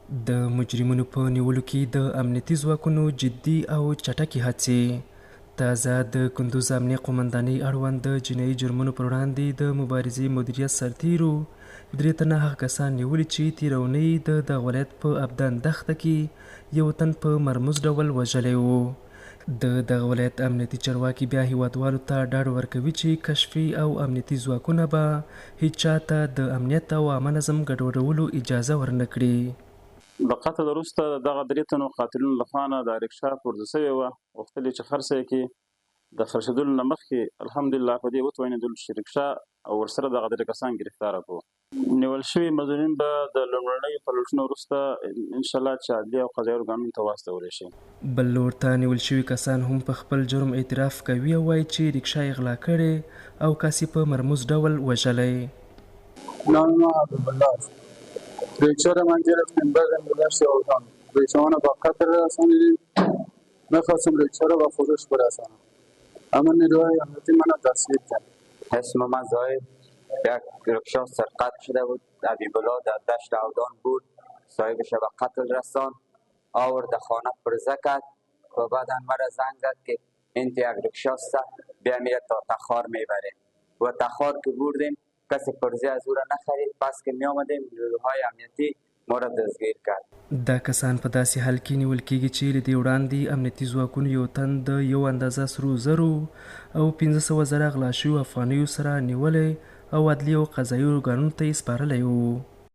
د مجرمینو په نیولو کې د امنیتي ځواکونو جدي او چټکې هڅې. تازه د کندوز امنیه قومندانۍ اړوند د جنایي جرمونو پر وړاندې د مبارزې مدیریت سرتیرو درې تنه هغه کسان نیولي چې تېره اونۍ د دغه ولایت په ابدان دښته کې یو تن په مرموز ډول وژلی و. د دغه ولایت امنیتي چارواکي بیا هیوادوالو ته ډاډ ورکوي چې کشفي او امنیتي ځواکونه به هیچا ته د امنیت او عامه نظم ګډوډولو اجازه ورنه کړي. د قتل وروسته د دغه درې تنو قاتلینو له خوا نه دا رکشا پورته شوې وه، غوښتل یې چې خرڅه یې کړي. د خرڅېدلو نه مخکې الحمدلله په دې وتوانېدل چې رکشا او ورسره دغه درې کسان ګرفتاره کړو. نیول شوي مظنونین به د لومړنیو پلټنو وروسته انشاالله چې عدلي او قضایي ارګانونو ته واستول شي. بل لور ته نیول شوي کسان هم په خپل جرم اعتراف کوي او وايي چې ریکشا یې غلا کړې او کس یې په مرموز ډول وژلی. نام ما حبیب الله است. ریکشا را من گرفتیم بردیم گذاشت اردن. ریکشاوان با قتل رسانیدیم. میخواستم ریکشا را به فروش برسانم اما نیروهای امنیتی مرا دستگیر کرد. اسم من زاهد، یک رکشا سرقت شده بود، حبیب الله در دشت اودان بود، صاحبش به قتل رساند، آورد خانه پرزه کرد و بعدا مرا زنگ زد که این یک رکشاست، بیا میره تا تخار میبریم و تخار که بردیم کسی پرزه از او را نخرید. پس که می آمدیم نیروهای امنیتی ما را دستگیر کرد. دا کسان په داسې حال کې نیول کېږي چې له دې وړاندې امنیتي ځواکونو یو تن د یو اندازه سرو زرو او 500 زره غلا شویو افغانیو سره نیولی او عدلي او قضایي ارګانونو ته یې سپارلی و.